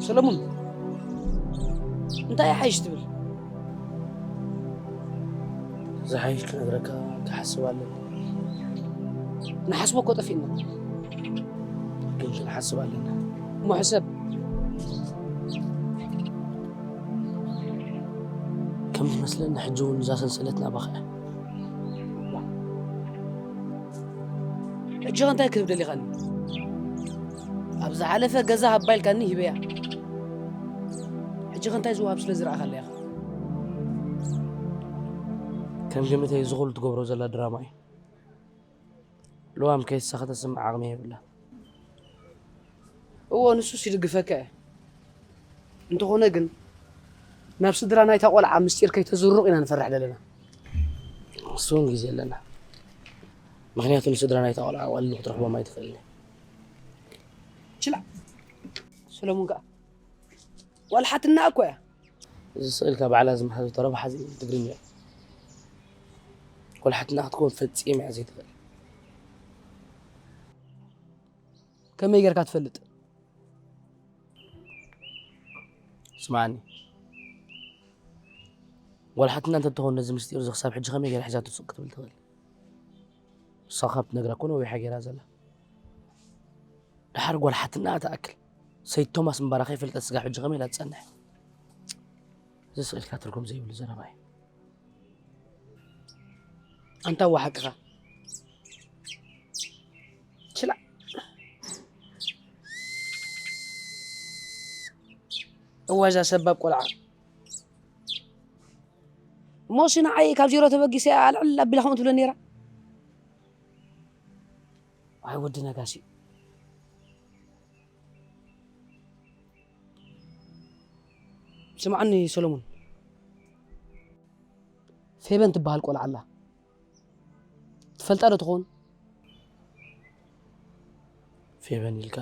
ሰለሙን፣ እንታይ ሓይሽ ትብል? ዝሓይሽ ክነግረካ ክሓስብ ኣለኒ። ንሓስቦ እኮ ጠፊእና። ግን ክንሓስብ ኣለና። እሞ ሕሰብ። ከም ዝመስለኒ ሕጂ እውን እዛ ሰንሰለት ናባኻ እያ። ሕጂ ኸ እንታይ ክህብ ደሊኻኒ? ኣብ ዝሓለፈ ገዛ ሃባ ኢልካኒ ሂበያ። ሕጂ ኸ እንታይ ዝወሃብ ስለ ዝረኣኻለይ ኢኻ? ከም ግምተይ እዚ ኹሉ ትገብሮ ዘላ ድራማ እዩ። ልዋም ከይሳ ከተስምዕ ዓቕሚ የብላን። እዎ፣ ንሱስ ይድግፈካ እየ። እንተኾነ ግን ናብ ስድራ ናይታ ቖልዓ ምስጢር ከይተዝርቕ ኢና ንፈርሕ ዘለና። ንሱ እውን ግዜ ኣለና። ምኽንያቱ ንስድራ ናይታ ቖልዓ ቐሊሉ ክትረኽቦም ኣይትኽእልን። ችላ ሰለሙን ከኣ ዋላ ሓትና እኮ እያ። እዚ ስቕ ኢልካ ባዕላ ዝመሓዘቶ ረብሓ እዚ ትግርኛ እዩ። ጓል ሓትና ክትከውን ፈጺማ እያ ዘይትኽእል። ከመይ ጌርካ ትፈልጥ? ስምዓኒ፣ ጓል ሓትና እንተትኸውን ነዚ ምስጢር እዚ ክሳብ ሕጂ ከመይ ጌራ ሒዛቶ ስቕ ክትብል ትኽእል? ንሳ ካብ ትነግራ እኮ ነዊሓ ጌራ ዘላ። ደሓር ጓል ሓትና ትኣክል ሰይድ ቶማስ ምባራ ከይፈልጠት ስጋብ ሕጂ ከመይ ኢላ ትጸንሕ? እዚ ስቕ ኢልካ ትርጉም ዘይብሉ ዘረባ እዩ። ኣንታ እዋ ሓቅኻ። ችላ። እዋ እዛ ሰባብ ቆልዓ። እሞ ሲ ንዓይ ካብ ዜሮ ተበጊሰ ኣልዕል ኣቢላ ከምኡ ትብለ ነይራ። ኣይ ወዲ ነጋሲ። ስምዓኒ ሰሎሞን፣ ፌበን ትበሃል ቆልዓ ኣላ። ትፈልጣ ዶ ትኸውን? ፌበን ኢልካ?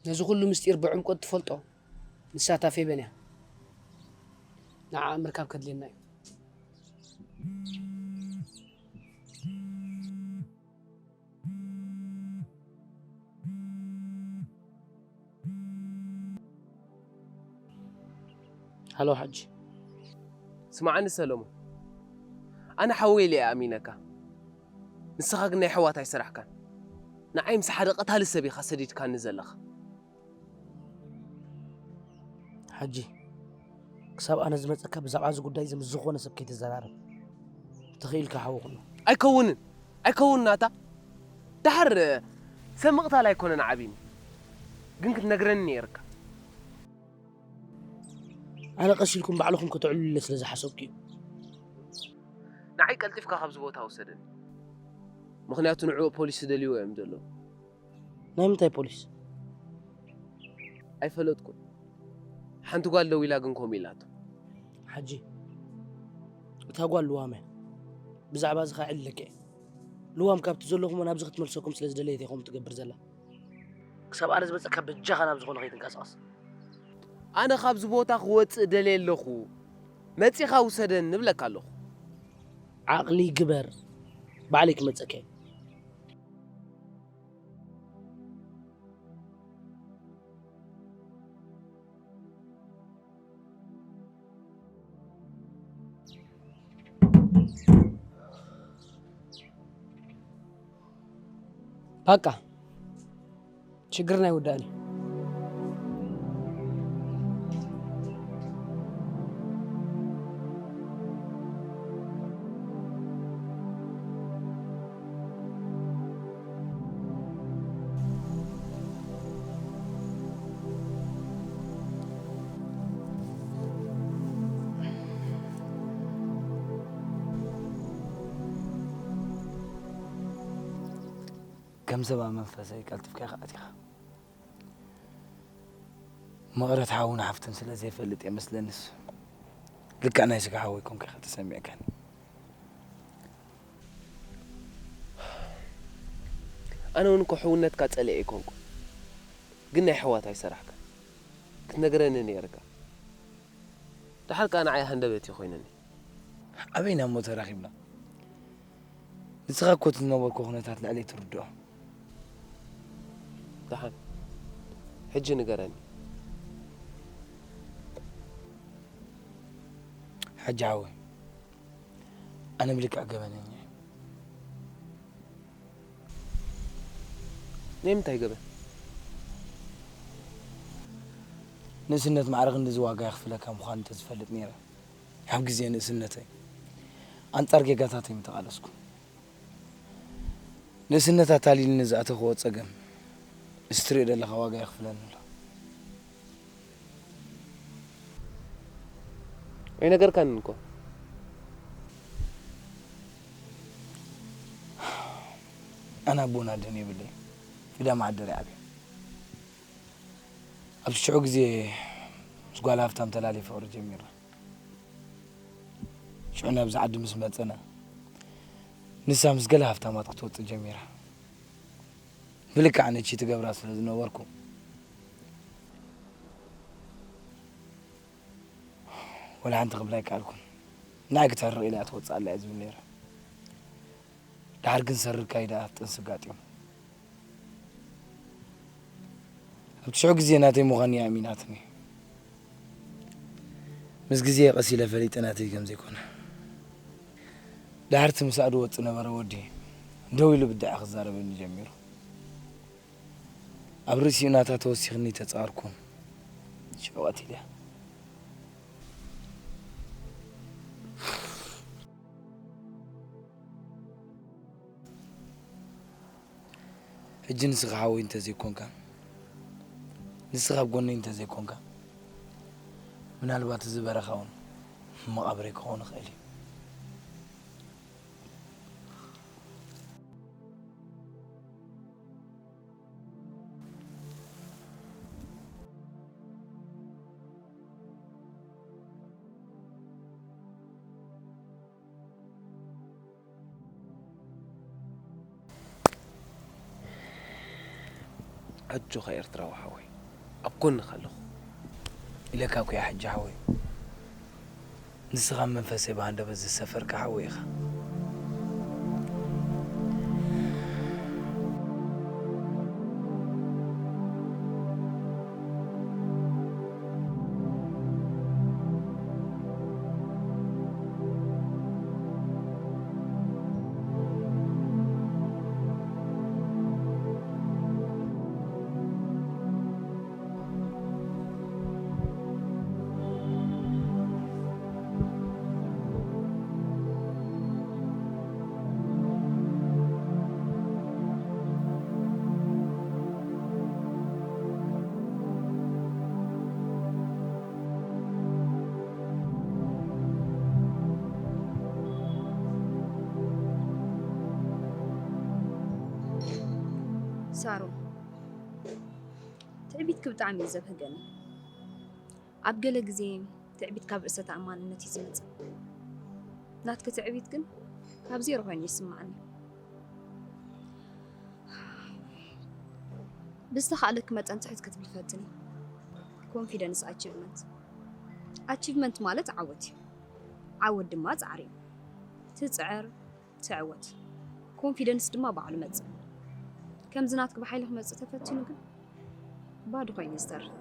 ነዚ ኩሉ ምስጢር ብዕምቆት ትፈልጦ ንሳ እታ ፌበን እያ። ንዓኣ ምርካብ ከድልየና እዩ። ሃሎ ሓጂ። ስምዓኒ ሰለሙን፣ ኣነ ሓወይ ኢለ እየ ኣሚነካ። ንስኻ ግን ናይ ኣሕዋት ኣይሰራሕካን። ንዓይ ምስ ሓደ ቀታሊ ሰብ ኢኻ ሰዲድካኒ ዘለኻ። ሓጂ፣ ክሳብ ኣነ ዝመጸካ ብዛዕባ እዚ ጉዳይ እዚ ምስ ዝኾነ ሰብ ከይትዘራረብ። ተኽኢልካ ሓዊ ኩኖ። ኣይከውንን፣ ኣይከውንን ኣታ። ደሓር ሰብ ምቕታል ኣይኮነን ዓቢኒ። ግን ክትነግረኒ ነይርካ። ኣነ ቀስ ኢልኩም ባዕልኹም ከተዕልሉለይ ስለ ዝሓሰብኩ እዩ። ንዓይ ቀልጢፍካ ካብዚ ቦታ ውሰደኒ። ምኽንያቱ ንዕኡ ፖሊስ ዝደልይዎ እዮም ዘለዉ። ናይ ምንታይ ፖሊስ? ኣይፈለጥኩን። ሓንቲ ጓል ደዊላ ግን ከምኡ ኢላቶ። ሓጂ፣ እታ ጓል ልዋም እያ። ብዛዕባ እዚ ኸዓ ዕልለኪ እየ። ልዋም ካብቲ ዘለኹሞ ናብዚ ክትመልሰኩም ስለ ዝደለየት እየ ከምኡ ትገብር ዘላ። ክሳብ ኣነ ዝመጸካ በጃኻ ናብ ዝኾነ ከይትንቀሳቐስ። ኣነ ካብዚ ቦታ ክወጽእ ደልየ ኣለኹ። መጺኻ ውሰደኒ እብለካ ኣለኹ። ዓቕሊ ግበር። ባዕለይ ክመጸካ እየ። በቃ ሽግርና ኣይውዳእን እዩ። ከም ሰብኣዊ መንፈሰይ ቀልጢፍካ ኢኻ ኣቲኻ። መቐረት ሓውን ሓፍትን ስለ ዘይፈልጥ እየ መስለንስ፣ ልክዕ ናይ ስጋ ሓወይ ኮንካ ኢኻ ተሰሚዕካኒ። ኣነ እውን እኮ ሕውነትካ ጸሊኤ ኣይኮንኩን፣ ግን ናይ ኣሕዋት ኣይሰራሕካን። ክትነግረኒ ነይርካ። ደሓር ከኣ ንዓይ ሃንደበት እዩ ኮይኑኒ። ኣበይና እሞ ተራኺብና? ንስኻ እኮ እቲ ዝነበርኩ ኩነታት ልዕለይ ትርድኦ። ደሓን፣ ሕጂ ንገረኒ። ሓጂ ሓወይ፣ ኣነ ብልክዕ ገበነኛ እየ። ናይ ምንታይ ገበን? ንእስነት ማዕረ ክንድዚ ዋጋ የኽፍለካ ምዃኑ እንተዝፈልጥ ነይረ፣ ኣብ ግዜ ንእስነተይ ኣንጻር ጌጋታተይ ምተቓለስኩ። ንእስነት ኣታሊልኒ ዝኣተኽዎ ጸገም፣ እዚ ትሪኦ ዘለኻ ዋጋ የኽፍለኒ ኣሎ። ኣይነገርካንን እኮ። ኣነ ኣቦን ኣደን የብለይ። ኢዳ መዓደር ይዓብየ። ኣብቲ ሽዑ ግዜ ምስ ጓል ሃፍታም ተላልየ ፍቕሪ ጀሚረ። ሽዑ ናብዚ ዓዲ ምስ መጸና፣ ንሳ ምስ ገለ ሃፍታማት ክትወጽእ ጀሚራ። ብልክዕ ኣነ ቺት እገብራ ስለ ዝነበርኩ፣ ወላ ሓንቲ ክብላ ኣይከኣልኩን። ንዓይ ክተርቕ ኢላ እያ ትወጽእ ኣላ እየ ዝብል ነይረ። ደሓር ግን ሰር ካይዳ ጥንሲ ኣጋጢሙ። ኣብቲ ሽዑ ግዜ ናተይ ምዃኑ እያ ኣሚናትኒ። ምስ ግዜ ቀስ ኢለ ፈሊጠ ናተይ ከም ዘይኮነ። ደሓር እቲ ምስኣ ዝወጽእ ነበረ ወዲ ደው ኢሉ ብድዐ ክዛረበኒ ጀሚሩ። ኣብ ርእሲኡ ናታ ተወሲኽኒ ተጻርኩ። ሽዑ ቀቲለያ። ሕጂ ንስኻ ሓወይ እንተዘይኮንካ፣ ንስኻ ኣብ ጎነይ እንተዘይኮንካ፣ ምናልባት እዚ በረኻ እውን መቓብረይ ክኸውን ይኽእል እዩ። ኣጆኻ ኤርትራዊ ሓወይ፣ ኣብ ጎንኻ ኣለኹ። ኢለካ እኮ እየ ሓጂ ሓወይ። ንስኻ ኣብ መንፈሰይ ብሃንደበት ዝሰፈርካ ሓወይ ኢኻ። ሳሮን፣ ትዕቢትኪ ብጣዕሚ እዩ ዘብህገኒ። ኣብ ገለ ግዜ ትዕቢት ካብ ርእሰ ተኣማንነት እዩ ዝመጽእ። ናትኪ ትዕቢት ግን ካብ ዜሮ ኮይኑ ይስምዓኒ። ብዝተኻእለኪ መጠን ትሕት ክትብሊ ፈትኒ። ኮንፊደንስ ኣቺቭመንት። ኣቺቭመንት ማለት ዓወት እዩ። ዓወት ድማ ጻዕሪ እዩ። ትጽዕር፣ ትዕወት። ኮንፊደንስ ድማ ባዕሉ መጽእ። ከምዚ ናትኪ ብሓይሊ ክመጽእ ተፈቲኑ ግን ባዶ ኮይኑ ዝተርፍ።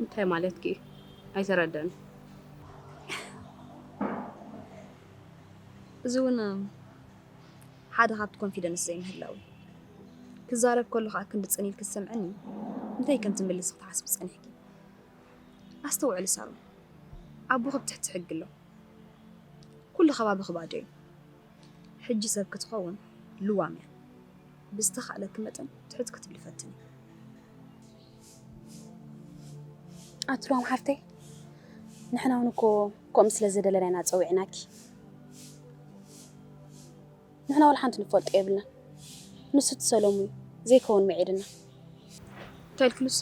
እንታይ ማለትኪ እዩ? ኣይተረደን። እዚ እውን ሓደ ካብቲ ኮንፊደንስ ዘይምህላው እዩ። ክዛረብ ከሎ ከዓ ክንዲ ጽን ኢልኪ ዝሰምዐኒ እንታይ ከም ትምልሲ ክትሓስቢ ጸኒሕኪ። ኣስተውዕሊ ሳሮን፣ ኣቦኺ ኣብ ትሕቲ ሕጊ ኣሎ። ኩሉ ከባቢኺ ባዶ እዩ። ሕጂ ሰብ ክትኸውን ልዋም እያ። ብዝተኻእለኪ መጠን ትሕት ክትብሊ ፈትኒ። ኣቲ ሉዋም ሓፍተይ፣ ንሕና እውን እኮ ከምኡ ስለ ዝደለና ኢና ጸዊዕናኪ። ንሕና ወላ ሓንቲ ንፈልጦ የብልናን። ንሱ እቲ ሰለሙ እዩ ዘይከውን ምዒድና። እንታይ ኢልኪ ሉሲ?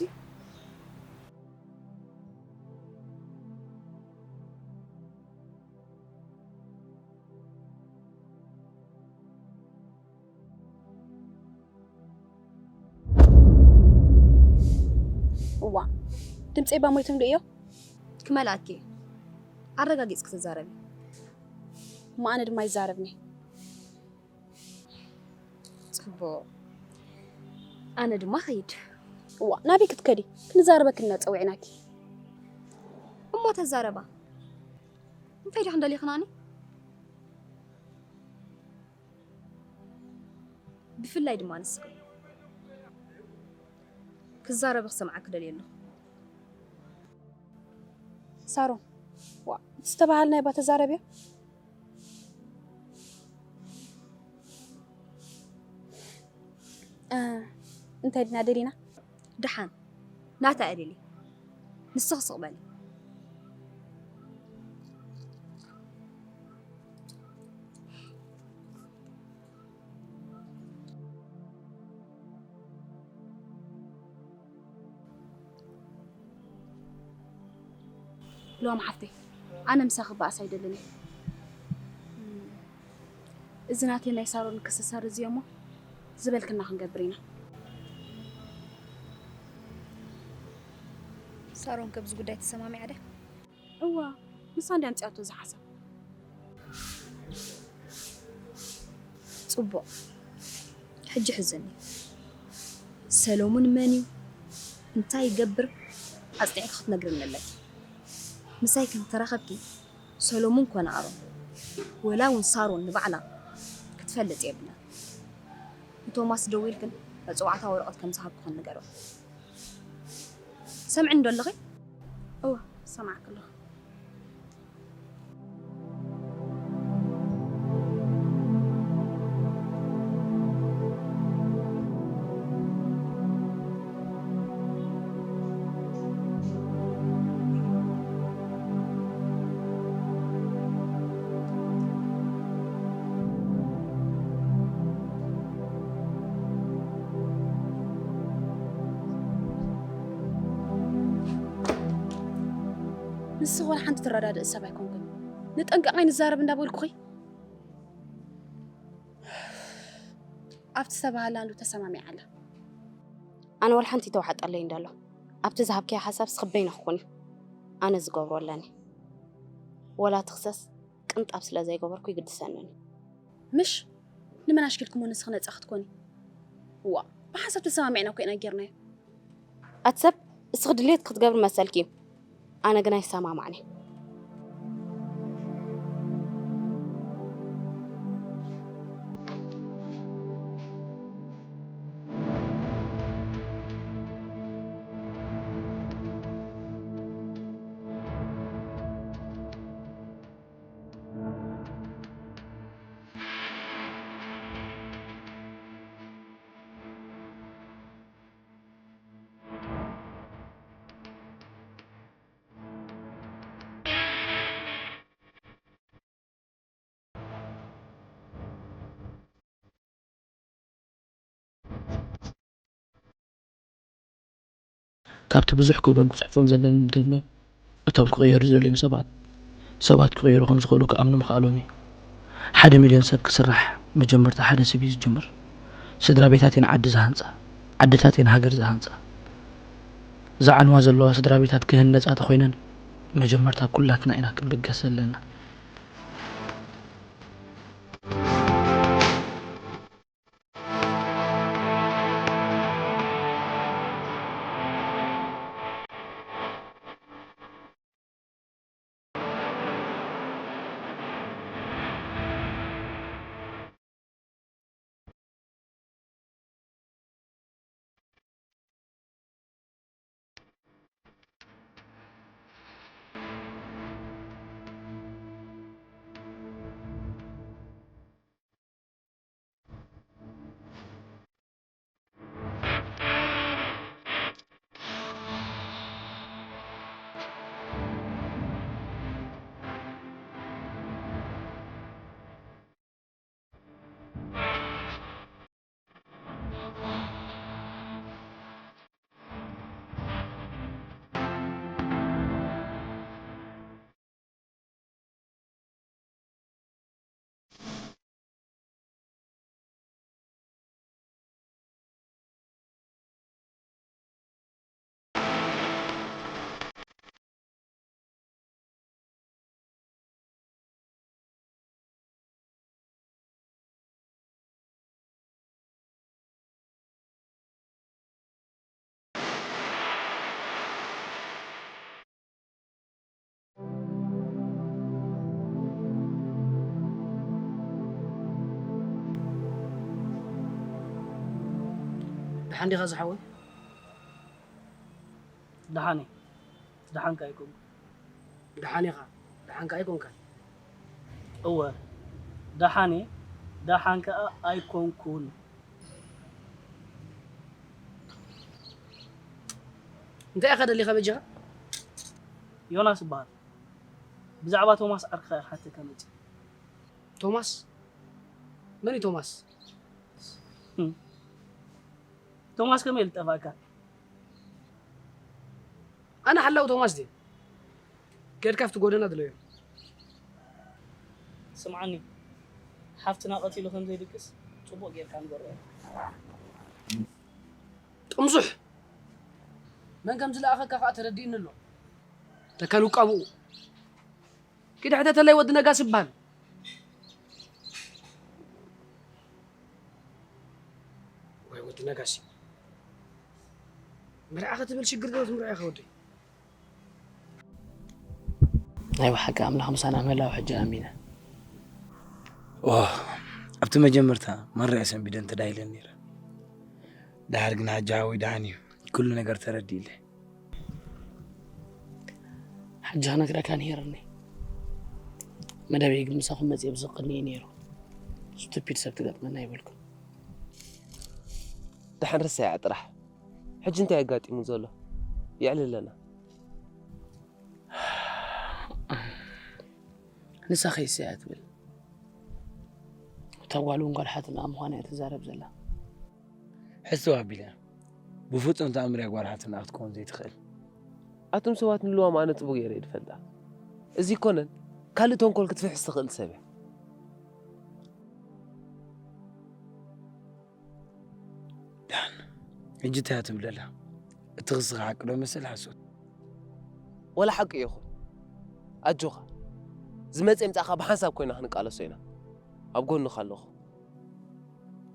እዋ፣ ድምፀይ ባሞይቶም ዶ እዮ? ክመልኣኪ። ኣረጋጊጽ ክትዛረቢ። እሞ ኣነ ድማ ይዛረብኒ። ጽቡቕ። ኣነ ድማ ኸይድ። እዋ፣ ናበይ ክትከዲ? ክንዛረበኪ ኢና ጸዊዕናኪ። እሞ ተዛረባ። እንታይ ዲኽን ደሊኽናኒ? ብፍላይ ድማ ንስኺ። ክዛረብ ክሰምዓኪ ደልየ ኣለኹ። ሳሮን፣ ዋ፣ እቲ ዝተባሃልናዮ እባ ተዛረብዮ። እ፣ እንታይ ዲና ደሊና? ደሓን፣ ናታ እያ ደልየ። ንስኺ ስቕ በሊ። ሎም ሓፍተይ፣ ኣነ ምሳኺ ክበኣስ ኣይደልን እየ። እም፣ እዚ ናተይ ናይ ሳሮን ክስሰር እዚ እሞ ዝበልክና ክንገብር ኢና። ሳሮን ከብዚ ጉዳይ ተሰማሚዓ ደ? እዋ፣ ንሳ እንድያ ኣምጺኣቶ እዚ ሓሳብ። ጽቡቕ። ሕጂ ሕዝኒ። ሰሎሙን መን እዩ? እንታይ ይገብር? ኣጽኒዕኪ ክትነግርኒ ኣለኪ። ምሳይ ከም ተራኸብኪ፣ ሰሎሙን ኮነ ኣሮን፣ ወላ እውን ሳሮን ንባዕላ ክትፈልጥ የብላን። ንቶማስ ደዊልክን መጽዋዕታ ወረቐት ከም ዝሃብክኽን ንገሮ። ሰምዕኒ ዶ ኣለኺ? እወ፣ ሰማዕኪ ኣለኹ። ንስኺ ወላ ሓንቲ ትረዳድእ ሰብ ኣይኮንክን። ንጠንቀቕ ኣይንዛረብ እንዳበልኩኺ። ኣብቲ ዝተባህላሉ ተሰማሚዓ ኣላ። ኣነ ወላ ሓንቲ ተዋሕጠለይ እንዳሎ። ኣብቲ ዝሃብክያ ሓሳብ ስኽበይና ክኾን እዩ። ኣነ ዝገብሮ ኣለኒ። ወላ ትኽሰስ ቅንጣብ ስለ ዘይገበርኩ ይግድሰንን እዩ። ምሽ? ንመን ኣሽኪልክሞ ንስኺ ነጻ ክትኮኒ? እዋ፣ ብሓንሳብ ተሰማሚዕና እኮ ኢና ጌርናዮ። ኣቲ ሰብ፣ እስኺ ድሌት ክትገብሪ መሰልኪ እዩ። ኣነ ግን ኣይሰማማዕን እየ። ካብቲ ብዙሕ ክብሎም ክጽሕፎም ዘለኒ ድማ፣ እቶም ክቕየሩ ዝደልዮም ሰባት፣ ሰባት ክቕየሩ ከም ዝኽእሉ ክኣምኑ ምኽኣሎም እዩ። ሓደ ሚልዮን ሰብ ክስራሕ፣ መጀመርታ ሓደ ሰብ እዩ ዝጅምር። ስድራ ቤታት እየን ዓዲ ዝሃንጻ፣ ዓድታት እየን ሃገር ዝሃንጻ። ዝዓንዋ ዘለዋ ስድራ ቤታት ክህነጻ ተኾይነን፣ መጀመርታ ኩላትና ኢና ክንብገስ ዘለና። ደሓን ዲኻ ዝሓወይ? ደሓን እየ። ደሓንካ ኣይኮንኩ። ደሓን ኢኻ። ደሓንካ ኣይኮንካን። እወ ደሓን እየ። ደሓን ከኣ ኣይኮንኩን። እንታይ ኢኻ ደሊኻ በጃኻ? ዮናስ እበሃል። ብዛዕባ ቶማስ ዓርክኻ እየ ክሓተካ መጺእ። ቶማስ? መን እዩ ቶማስ? ቶማስ ከመይ ኢሉ ጠፋእካ? ኣነ ሓላው ቶማስ ድየ? ከድካ ኣብቲ ጎደና ድለዮ። ስምዓኒ፣ ሓፍትና ቀቲሉ ከም ዘይድቅስ ጽቡቕ ጌርካ ንገሮ። ጥምዙሕ! መን ከም ዝለኣኸካ ከኣ ተረዲእኒ ኣሎ። ተካል ውቃብኡ። ኪድ ሕተተለይ ወዲ ነጋሲ ይበሃል። ወይ ወዲ ነጋሲ። መርዓ ክትብል ሽግር ዶ ትምርዖ ኢኻ ወደይ? ናይ ብሓቂ ኣምላኽ ምሳና ምህላው ሕጂ ኣሚነ። ዋ ኣብቲ መጀመርታ መርዕ ሰንቢደን ተዳሂለን ነይረ። ድሓር ግን ሓጂ ሓወይ ደሓን እዩ፣ ኩሉ ነገር ተረዲእለ። ሕጂ ክነግረካ ነይርኒ። መደበይ ግን ምሳኹም መፅየ ብዝቕኒ እዩ ነይሩ። ስቱፒድ ሰብ ትገጥመና ይበልኩም። ደሓን ርሳያ ጥራሕ። ሕጂ እንታይ ኣጋጢሙ ዘሎ? የዕልለና። ንሳ ከይሰያ ትብል እታ ጓል እውን ጓል ሓትና ምዃና እያ ትዛረብ ዘላ። ሕስብ ኣቢለ ብፍጹም ተኣምር እያ ጓል ሓትና ክትከውን ዘይትኽእል። ኣቱም ሰባት ንልዋም ኣነ ጽቡቅ ገይረ እየ ዝፈልጣ። እዚ ይኮነን ካልእ ተንኮል ክትፍሕስ ትኽእል ሰብ እያ። ዳን፣ ሕጂ እንታይ እያ ትብል ዘላ? እቲ ክስኻ ሓቂ ዶ ይመስል ሓሶት? ወላ ሓቂ ይኹን ኣጆኻ፣ ዝመጽእ ይምጻእካ ብሓንሳብ ኮይና ክንቃለሶ ኢና። ኣብ ጎንኻ ኣለኹ።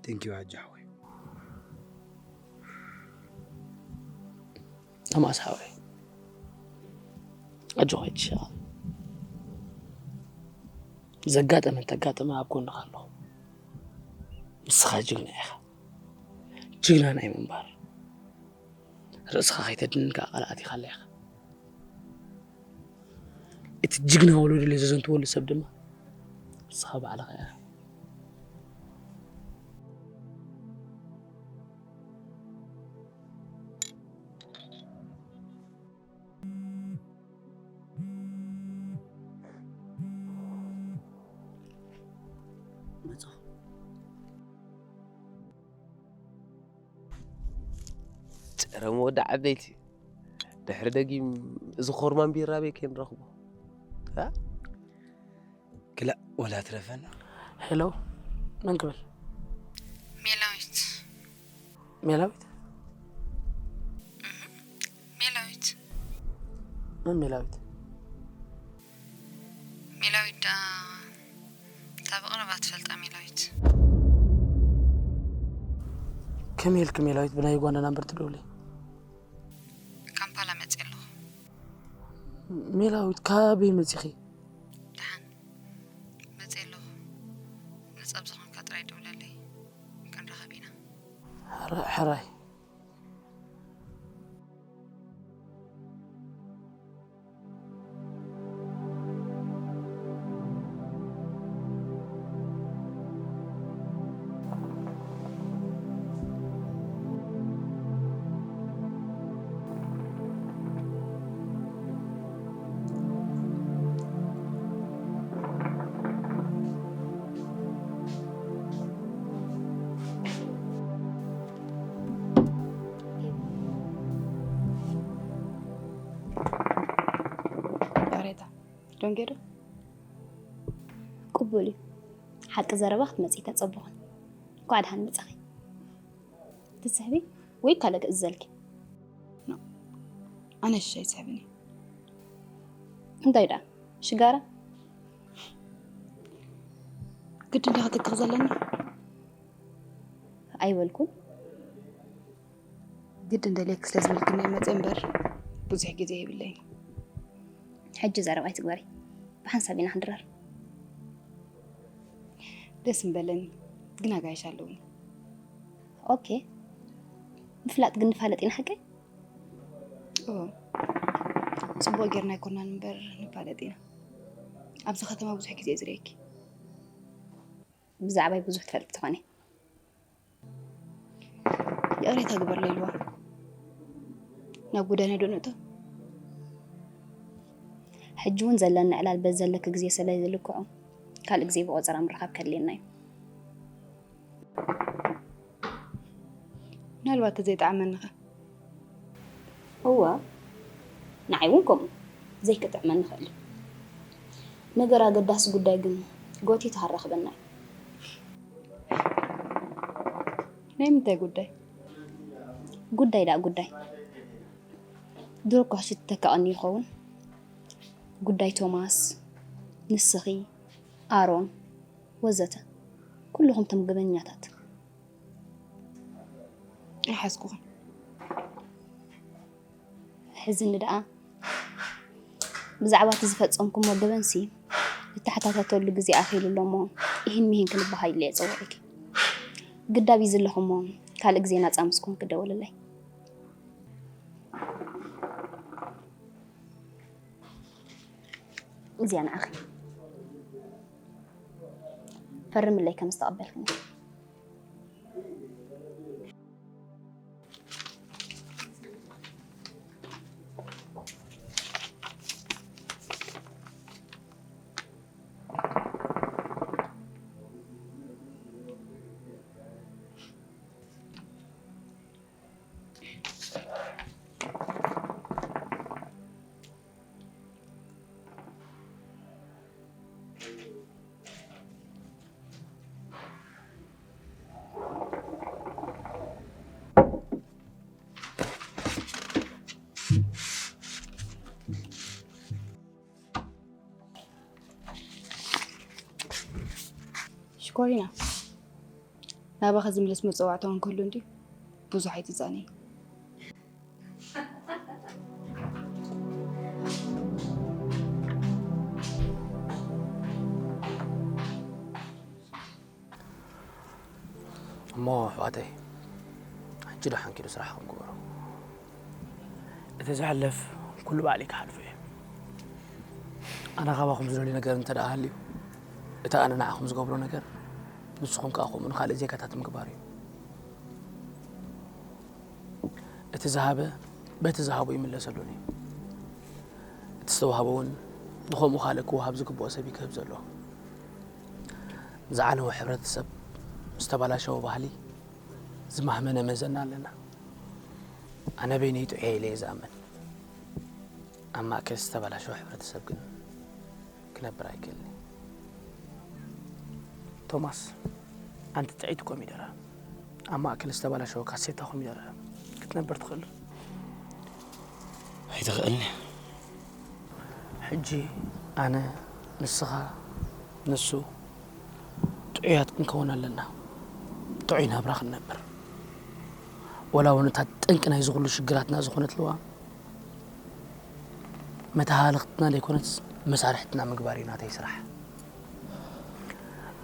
Thank you ሓጂ ሓወይ። ቶማስ ሓወይ ኣጆኻ ኣይትሸቐል። ዘጋጠመ እንተጋጠመ ኣብ ጎንኻ ኣለኹ። ንስኻ ጅግና ኢኻ። ጅግና ናይ ምንባር ርእስኻ ከይተድንን ከዓ ቃል ኣቲኻላ ኢኻ። እቲ ጅግና ወለዶ ኢለ ዘዘንትወሉ ሰብ ድማ ንስኻ ባዕልኻ ኢኻ። ጨረም ወዲ ዓበይቲ ድሕሪ ደጊም እዚ ኮርማን ቢራ ቤት ከይንረኽቦ። ክላእ ወላ ትረፈና። ሄሎ፣ መን ክብል? ሜላዊት። ሜላዊት? ሜላዊት። መን ሜላዊት? ሜላዊት ዳ እታ ብቕረባ ትፈልጣ ሜላዊት። ከመይ ኢልክ ሜላዊት ብናይ ዩጋንዳ ናምበር ትደውሊ? ካምፓላ መፅእ ኣለኹ። ሜላዊት ካበይ መፂኺ? ደሓን መፅእ ኣለኹ። ነፃ ብዝኾንካ ጥራይ ደውለለይ። ክንራኸብ ኢና። ሕራይ። ሬታ ዶንጌዶ ቅቡል እዩ። ሓቂ ዘረባ ክትመፅእ ተፀብኹን። እንኳዕ ደሓን መፃኺ። ትስሕቢ ወይ ካልእ ክእዘልኪ? ኣነ ሽሻይ ትስሕብኒ። እንታይ ደኣ ሽጋራ? ግድን ዲኻ ክትክኽ ዘለኒ? ኣይበልኩን። ግድን ደልየኪ ስለ ዝበልክኒ እየ መፅየ እምበር ብዙሕ ግዜ የብለይን። ሕጂ ዘረባ ኣይትግበሪ። ብሓንሳብ ኢና ክንድረር። ደስ ምበለኒ፣ ግን ኣጋይሽ ኣለውኒ። ኦኬ። ምፍላጥ ግን ንፋለጥ ኢና፣ ሓቀይ? ኦ፣ ጽቡቕ ጌርና ኣይኮናን እምበር ንፋለጥ ኢና። ኣብዚ ከተማ ብዙሕ ግዜ እየ ዝርእየኪ። ብዛዕባይ ብዙሕ ትፈልጢ ትኾኒ። ይቕሬታ ግበርለይ ልዋ። ናብ ጉዳይና ዶ ንእቶ? ሕጂ እውን ዘለኒ ዕላል በዚ ዘለኪ ግዜ ስለ ዝልክዖ፣ ካልእ ግዜ ብቆጸራ ምርኻብ ከድልየና እዩ። ምናልባት ተዘይጠዓመኒ ኸ? እወ፣ ንዓይ እውን ከምኡ ዘይክጥዕመኒ ይኽእል እዩ። ነገር ኣገዳሲ ጉዳይ ግን ጎቲቱ ከራኽበና እዩ። ናይ ምንታይ ጉዳይ? ጉዳይ ደኣ ጉዳይ። ድሮ እኮ ሕጂ ትተካቐኒ ይኸውን። ጉዳይ ቶማስ፣ ንስኺ፣ ኣሮን፣ ወዘተ። ኩልኹም እቶም ገበኛታት። ኣይሓዝኩኹን። ሕዝኒ ደኣ፣ ብዛዕባ እቲ ዝፈጸምኩሞ ገበንሲ እተሓታተተሉ ግዜ ኣኺሉ ኣሎ እሞ፣ ኢሂን ሚሂን ክንበሃል ኢለ እየ ጸዊዐኪ። ግዳብ እዩ ዘለኹ እሞ፣ ካልእ ግዜ ናጻ ምስ ኮንኪ ደውልለይ። እዚኣ ንዓኺ። ፈርምለይ ከም ዝተቐበልክኒ። ሽኮሪና፣ ናባኺ ዝምለስ መጸዋዕታ እውን ክህሉ እንድዩ፣ ብዙሕ ኣይትዛነዪ። እሞ ኣሕዋተይ፣ ሕጂ ደሓን ኪዱ ስራሕኹም ግበሩ። እቲ ዝሕለፍ ኩሉ ባዕለይ ክሓልፎ እየ። ኣነ ካባኹም ዝደልዮ ነገር እንተ ደኣ ሃልዩ፣ እቲ ኣነ ንዓኹም ዝገብሮ ነገር፣ ንስኹም ከኣ ከምኡ ንኻልእ ዜጋታት ምግባር እዩ። እቲ ዝሃበ በቲ ዝሃቦ ይምለሰሉን እዩ። እቲ ዝተዋህበ እውን ብኸምኡ ካልእ ክወሃብ ዝግብኦ ሰብ እዩ ክህብ ዘለዎ። ዝዓነወ ሕብረተሰብ፣ ዝተበላሸወ ባህሊ፣ ዝማህመነ መዘና ኣለና። ኣነ በይነይ ጥዑየ ኢለ እየ ዝኣምን። ኣብ ማእከል ዝተበላሸወ ሕብረተሰብ ግን ክነብር ኣይክእልን። ቶማስ፣ ኣንቲ ጥዕይቲ ኮሚደረ፣ ኣብ ማእከል ዝተበላሸወ ካሴታ ኮሚደረ ክትነብር ትኽእል? ኣይትኽእልን። ሕጂ ኣነ፣ ንስኻ፣ ንሱ ጥዑያት ክንከውን ኣለና። ጥዑይ ናብራ ክንነብር። ወላ እውን እታ ጠንቂ ናይዚ ኩሉ ሽግራትና ዝኾነት ልዋ መተሃለኽትና ዘይኮነትስ መሳርሕትና ምግባር እዩ ናተይ ስራሕ።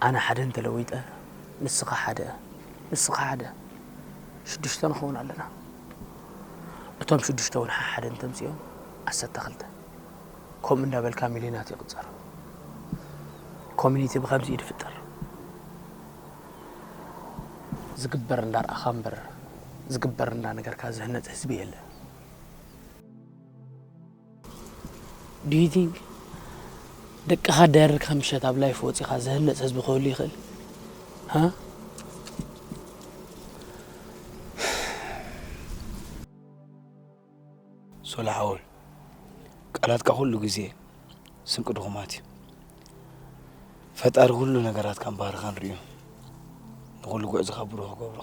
ኣነ ሓደ እንተለዊጠ፣ ንስኻ ሓደ፣ ንስኻ ሓደ፣ ሽዱሽተ ንኸውን ኣለና። እቶም ሽዱሽተ እውን ሓሓደ እንተምፅኦም፣ ዓሰርተ ክልተ። ከምኡ እንዳበልካ ሚልዮናት ይቕፀር። ኮሚኒቲ ብኸምዚ እዩ ዝፍጠር። ዝግበር እንዳርኣኻ እምበር፣ ዝግበር እንዳነገርካ ዝህነፅ ህዝቢ የለን። Do you think ደቅኻ ደርካ ምሸት ኣብ ላይፍ ወፂኻ ዝህነፅ ህዝቢ ክህሉ ይኽእል? ሃ? ሶላ ሓወይ፣ ቃላትካ ኩሉ ግዜ ስንቂ ድኹማት እዩ። ፈጣሪ ኩሉ ነገራትካን ባህርኻን ርእዩ ንኹሉ ጉዕዞኻ ብሩህ ክገብሮ።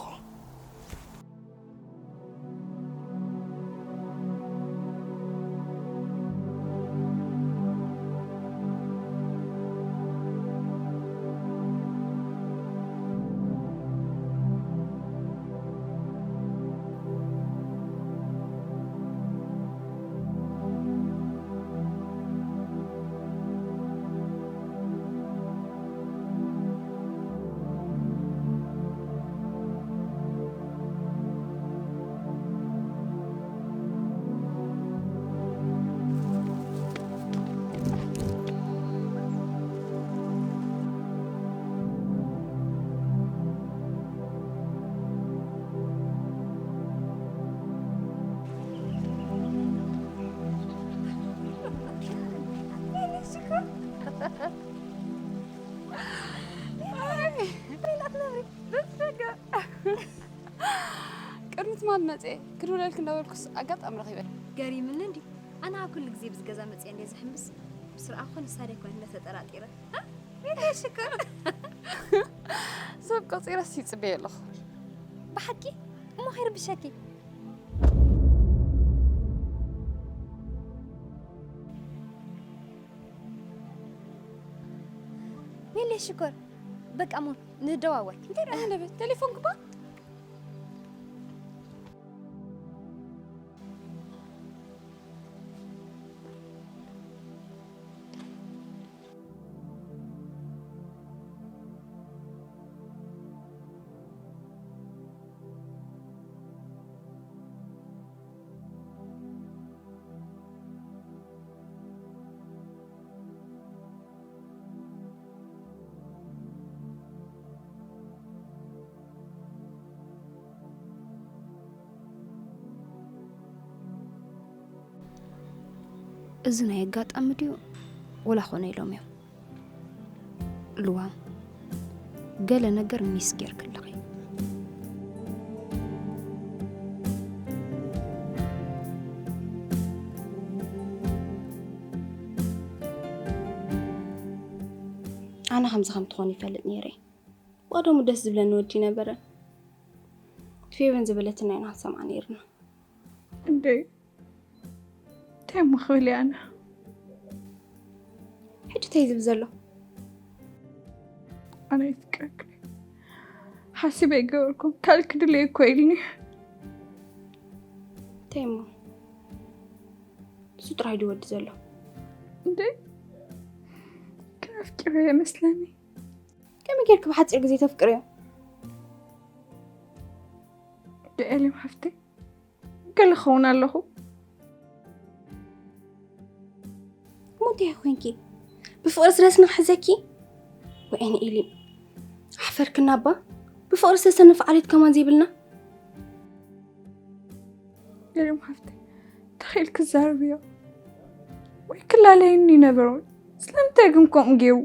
ኣይ፣ ሪላት ነብሪ፣ ደስደገ። ቅድሚ ትማል መጽኤ ክድውለልክ እንዳበልኩስ ኣጋጣሚ ረኺበ። ገሪምኒ እንዲ። ኣነ ኣብ ኩሉ ግዜ ብዚ ገዛ መጽኤ እንደ ዝሕምስ፣ ምስ ረኣኹ ንሳ ዶ ኣይኮነት እንደ ተጠራጢረ። እ? ቤተይ ሽኮር። ሰብ ቆጺረስ ይጽበየ ኣለኹ። ብሓቂ? እሞ ከይርብሸኪ። ሜሌ ሽኮር፣ በቃ እሞ ንደዋወል። እንታይ ደኣ ነብ-፣ ቴሌፎን ግባ። እዚ ናይ ኣጋጣሚ ድዩ ወላ ኾነ ኢሎም እዮም? ልዋም፣ ገለ ነገር ሚስ ጌርኪ ኣለኺ። ኣነ ከምዚ ከም ትኾኒ ይፈልጥ ነይረ። ብቐደሙ ደስ ዝብለኒ ወዲ ነበረ። ፌቨን ዝበለትና ኢና ንሰምዓ ነይርና። እንዴ፣ እንታይ እሞ ክብል እየ ኣነ? ሕጂ እንታይ ዝብል ዘሎ? ኣነ ይፍቅረክ። ሓሲበ ኣይገበርኩም። ካልእ ክድልየ እኮ ኢልኒ። እንታይ እሞ? ንሱ ጥራይ ድዩ ወዲ ዘሎ? እንዴ፣ ግን ኣፍቂረዮ ይመስለኒ። ከመይ ጌርኪ ብሓጺር ግዜ ተፍቅርዮ? ደኤልም ሓፍተይ፣ ገለ ክኸውን ኣለኹ። እሞ እንታይ ኮንኪ? ብፍቕሪ ስለ ስንኽሕዘኪ? ወይኒ ኢሊ፣ ኣሕፈርክና እባ። ብፍቕሪ ስለ ሰነፍ ዓሌት ከማን ዘይብልና? ገሪም ሓፍተይ፣ ተኺእል ክዛረብዮ ወይ ክላለየኒ ነበሩ። ስለምንታይ ግን ከምኡ ገይሩ?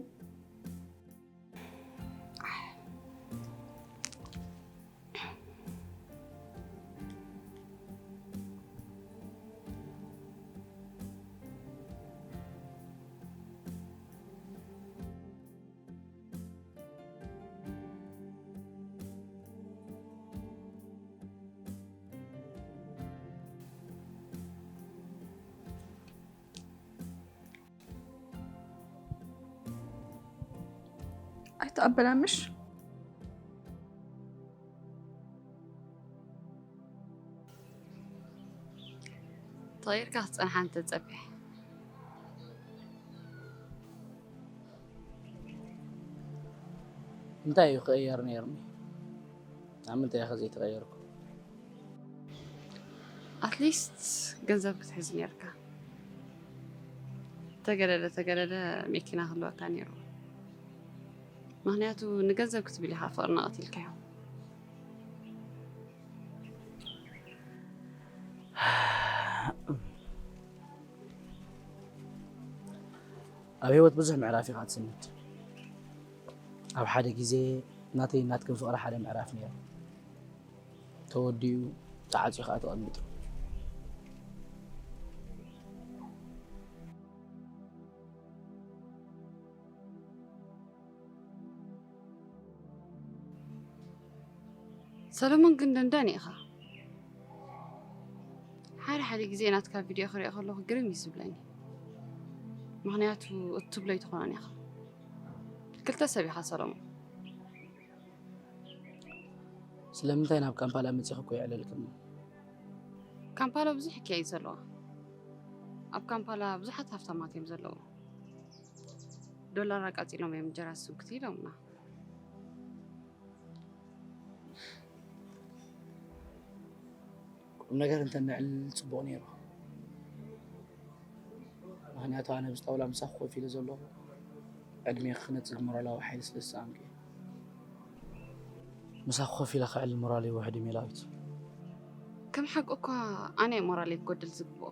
ኣይተቐበላን ምሽ? ተቐይርካ ክትጸንሓ እንተጸቢሕ። እንታይ እዩ ክቕየር ነይርኒ? ኣብ ምንታይ ኢኸ ዘይተቐየርኩ? ኣትሊስት ገንዘብ ክትሕዝ ነይርካ። ተገደደ ተገደደ መኪና ክህልወካ ነይሩ። ምኽንያቱ ንገንዘብ ክትብል ኢኻ ፍቕርና ቀቲልካዮ። ኣብ ህይወት ብዙሕ ምዕራፍ ኢኻ ትስንድ። ኣብ ሓደ ግዜ ናተይ ናትክን ፍቕሪ ሓደ ምዕራፍ ነይሩ። ተወዲኡ ተዓጽዩ ኸኣ ተቐሚጡ። ሰለሞን ግን ደንዳኒ ኢኻ። ሓደ ሓደ ግዜ ናትካ ቪድዮ ክሪኦ ከለኹ ግርም እዩ ዝብለኒ። ምኽንያቱ እትብሎ ኣይትኾኖን ኢኻ። ክልተ ሰብ ኢኻ ሰለሞን። ስለምንታይ ናብ ካምፓላ መጺኺ እኮ የዕለልክኒ? ካምፓላ ብዙሕ እኪያ እዩ ዘለዋ። ኣብ ካምፓላ ብዙሓት ሃፍታማት እዮም ዘለዉ። ዶላር ኣቃጺሎም እዮም እንጀራ ዝስንክቱ ኢሎምና። ቁም ነገር እንተነዕልል ጽቡቕ ነይሩ። ምኽንያቱ ኣነ ኣብዚ ጣውላ ምሳኺ ኮፍ ኢለ ዘለኹ ዕድሜኺ ክነጽግ ሞራላዊ ሓይሊ ስለ ዝሰኣንኩ እየ። ምሳኺ ኮፍ ኢለ ክዕልል ሞራለይ ውሑድ እዩ ሜላዊት። ከም ሓቂ እኳ ኣነ እየ ሞራለይ ክጎድል ዝግብኦ።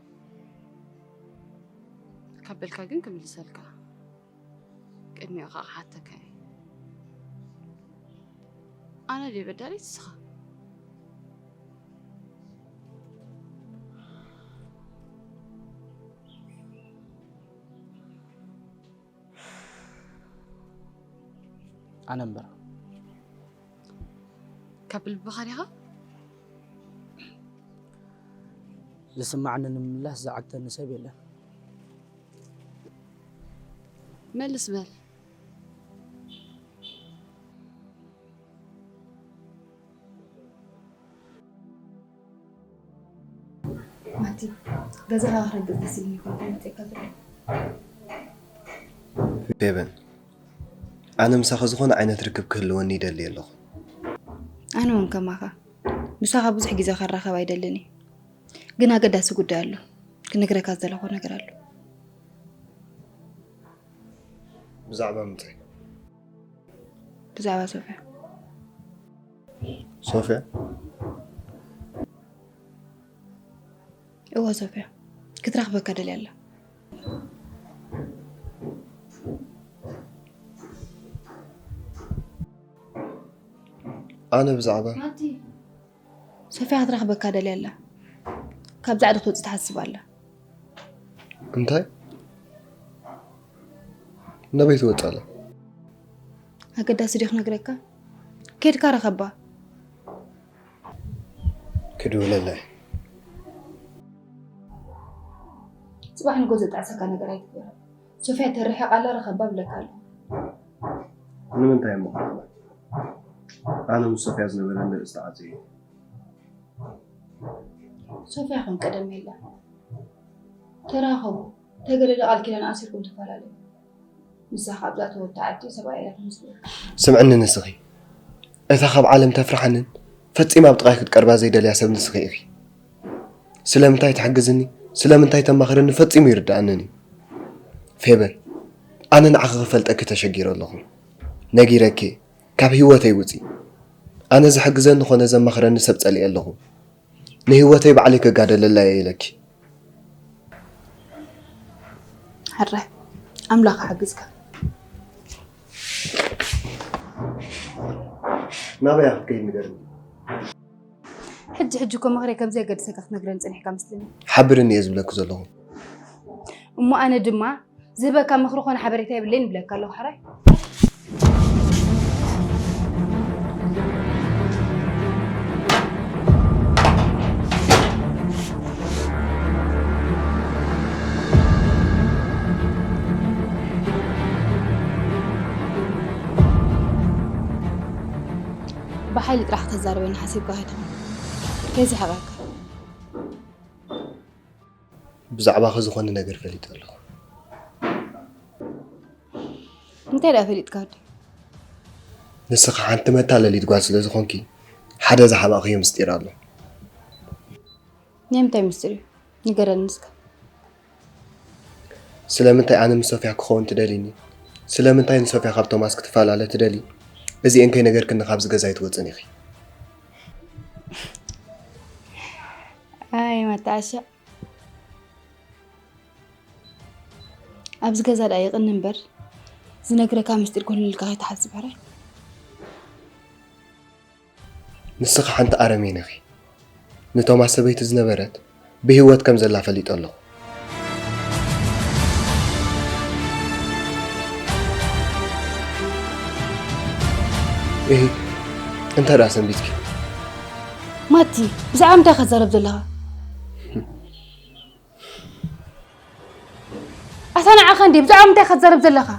ካብ በልካ ግን ክምልሰልካ። ሚዮ ከዓ ክሓተካ እየ። ኣነ ድየ በዳሊት ንስኻ? ኣነ እምበር። ካብ ልብኻ ዲኻ? ዝስማዓኒ ንምምላስ ዝዓግተኒ ሰብ የለን። መልስ በል። ማቲ፣ ገዛኻ ክረግጽ ደስ ኢሉኒ እኮ መጺእካ ዘለኹ። ፌበን፣ ኣነ ምሳኺ ዝኾነ ዓይነት ርክብ ክህልወኒ ይደሊ ኣለኹ። ኣነ እውን ከማኻ ምሳኻ ብዙሕ ግዜ ክራኸብ ኣይደልን እየ። ግን ኣገዳሲ ጉዳይ ኣሎ። ክነግረካ ዝደለኹ ነገር ኣሎ። ብዛዕባ ምንታይ? ብዛዕባ ሶፍያ። ሶፍያ? እወ ሶፍያ። ክትረኽበካ ደልያ ኣላ። ኣነ ብዛዕባ ማቲ። ሶፍያ ክትረኽበካ ደልያ ኣላ። ካብ ዛዕዲ ክትወጽእ ትሓስብ ኣላ። እንታይ? ነበይ ትወጽእ ኣላ? ኣገዳሲ ድዩ ክነግረካ? ኬድካ ረኸባ። ክድውለላ እየ። ጽባሕ ንጎ ዘጣዕሰካ ነገር ኣይትግበር። ሶፍያ ተርሒቓ ኣላ፣ ረኸባ ብለካ ኣለኹ። ንምንታይ እሞ ክረኽባ? ኣነ ምስ ሶፍያ ዝነበረኒ ርእሲ ተዓጽዩ። ሶፍያ ከም ቀደም የላ። ተራኸቡ፣ ተገደደ ቃል ኪዳን ኣሲርኩም ተፈላለዩ። ንሳ ካብዛ ተወታዓቲ ሰብኣይ እያ ትመስሉ። ስምዕኒ ንስኺ፣ እታ ካብ ዓለም ተፍርሓንን ፈጺማ ኣብ ጥቓይ ክትቀርባ ዘይደልያ ሰብ ንስኺ ኢኺ። ስለምንታይ ትሕግዝኒ፣ ስለምንታይ ተማኽረኒ ፈጺሙ ይርድኣንን እዩ። ፌበን፣ ኣነ ንዓኺ ክፈልጠኪ ተሸጊረ ኣለኹ። ነጊረኪ፣ ካብ ህይወተይ ውጺ። ኣነ ዝሕግዘኒ ኾነ ዘማኽረኒ ሰብ ጸሊኤ ኣለኹ። ንህይወተይ ባዕለይ ክጋደለላ እየ ኢለኪ። ሕራይ፣ ኣምላኽ ሓግዝካ። ናበይ ክትከይድ ንገርኒ። ሕጂ ሕጂ እኮ ምኽረይ ከም ዘየገድሰካ ክትነግረኒ ጸኒሕካ መስለኒ። ሓብርኒ እየ ዝብለኪ ዘለኹ። እሞ ኣነ ድማ ዝህበካ ምኽሪ ኾነ ሓበሬታ የብለይን ይብለካ ኣለኹ ሕራይ። ብሓይሊ ጥራሕ ክተዛርበኒ ሓሲብካ ከይትኾን ከይስሕቐካ። ብዛዕባኺ ዝኾነ ነገር ፈሊጠ ኣለኹ። እንታይ ደኣ ፈሊጥካ ወዲ? ንስኺ ሓንቲ መታለሊት ጓል ስለ ዝኾንኪ ሓደ ዝሓባእኽዮ ምስጢር ኣሎ። ናይ ምንታይ ምስጢር እዩ? ንገረኒ እስከ። ስለምንታይ ኣነ ምስ ሶፍያ ክኸውን ትደልይኒ? ስለምንታይ ንሶፍያ ካብ ቶማስ ክትፈላለ ትደልዪ? እዚኤን ከይነገርክኒ ካብዚ ገዛ ኣይትወጽን ኢኺ። ኣይ መተዓሻ። ኣብዚ ገዛ ደኣ ይቕኒ እምበር ዝነግረካ ምስጢር ጎሊልካ ከይትሓስብ ሕራይ። ንስኺ ሓንቲ ኣረሜን ኢኺ። ንቶማስ ሰበይቲ ዝነበረት ብህይወት ከም ዘላ ፈሊጠ ኣለኹ። እሂ፣ እንታይ ደኣ ሰንቢትኪ? ማቲ፣ ብዛዕባ ምንታይ ኢኻ ትዛረብ ዘለኻ? ኣታ ንዓኻ እንዴ ብዛዕባ ምንታይ ኢኻ ትዛረብ ዘለኻ?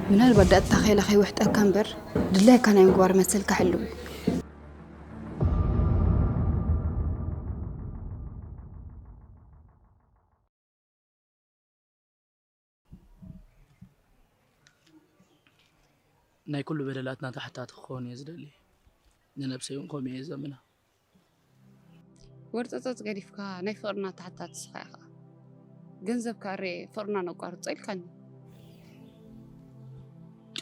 ምናልባት ዳኣ እታ ኼላ ከይውሕጠካ እምበር ድላይካ ናይ ምግባር መሰልካ ሕልው እዩ። ናይ ኩሉ በደላትና ተሓታቲ ክኸውን እየ ዝደሊ። ንነብሰይ እውን ከምኡ እየ ዘምና። ወርጸጸጽ ገዲፍካ ናይ ፍቕርና ተሓታቲ ንስኻ ኢኻ። ገንዘብ ካሬ ፍቕርና ነቋርጾ ኢልካኒ።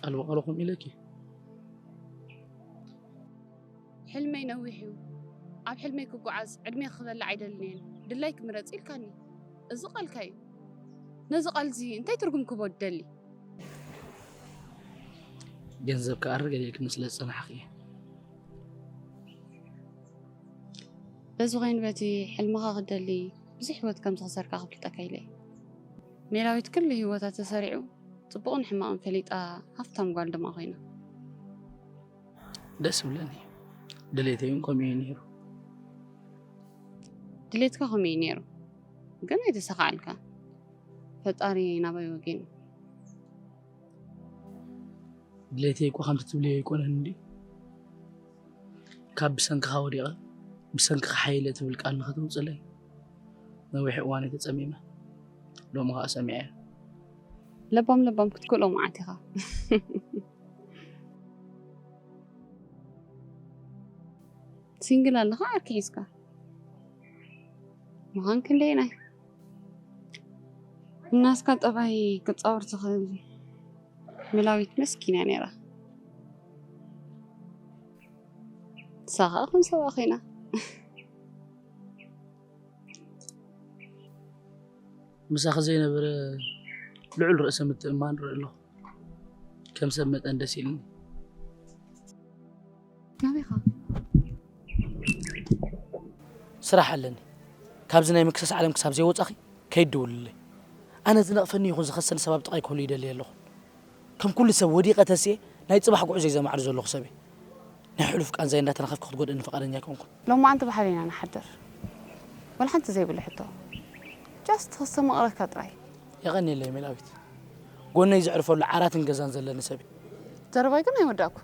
ቃል ብቃሉ ከምኡ ኢለኪ። ሕልመይ ነዊሕ እዩ። ኣብ ሕልመይ ክጓዓዝ ዕድሜ ክበልዕ ኣይደልንየን። ድላይኪ ምረጺ ኢልካኒ። እዚ ቃልካ እዩ። ነዚ ቃል እዚ እንታይ ትርጉም ክህቦ ትደሊ? ገንዘብ ክኣሪ ገሊልክኒ ስለ ዝጸናሕኺ እየ። በዚ ኮይኑ በቲ ሕልምኻ ክደሊ ብዙሕ ህይወት ከም ዝኸሰርካ ክፍልጠካ ኢለ እየ። ሜላዊት ክሉ ህይወታ ተሰሪዑ ጽቡቕን ሕማቕን ፈሊጣ ሃፍታም ጓል ድማ ኮይና። ደስ ይብለኒ። ድሌተይ እውን ከምኡ እዩ ነይሩ። ድሌትካ ከምኡ እዩ ነይሩ፣ ግን ኣይተሳኻዓልካ። ፈጣሪ ናባይ ወጊኑ። ድሌተይ እኮ ከምቲ ትብልዮ ኣይኮነን እንዲ። ካብ ብሰንክኻ ወዲቐ ብሰንክኻ ሓይለ ትብል ቃል ንኸተውፅለይ ነዊሕ እዋን እየ ተፀሚመ። ሎሚ ከዓ ሰሚዐ። ለባም ለባም ክትክእሎ መዓት ኢኻ። ሲንግል ኣለኻ ዓርኪ ሒዝካ ምዃን ክንደይ ናይ እናስካ ጠባይ ክጻወር ዝኽእል ሜላዊት መስኪና ነይራ። ንሳ ኸኣ ከም ሰብኣ ኮይና። ምሳኺ ዘይነበረ ልዑል ርእሰ ምትእምማን ርኢ ኣለኹ። ከም ሰብ መጠን ደስ ኢልኒ። ናበይኻ? ስራሕ ኣለኒ። ካብዚ ናይ ምክሳስ ዓለም ክሳብ ዘይወጻኺ ከይትድውልለይ። ኣነ ዝነቕፈኒ ይኹን ዝኸሰኒ ሰብ ኣብ ጥቓይ ክህሉ ይደሊ ኣለኹ። ከም ኩሉ ሰብ ወዲቐ ተስኤ ናይ ጽባሕ ጉዕዞ ዘማዕር ዘለኹ ሰብ እየ። ናይ ሕሉፍ ቃንዛይ እንዳተናኸፍኪ ክትጎድእኒ ፍቓደኛ ኣይኮንኩን። ሎማዓንቲ ብሓደ ኢና ንሓድር። ወላ ሓንቲ ዘይብሉ ሕቶ። ጃስት ክስተማቕረካ ጥራይ። የቐንየለይ ሜላዊት። ጎነይ ዘዕርፈሉ ዓራትን ገዛን ዘለኒ ሰብ እየ። ዘረባይ ግን ኣይወዳእኩ።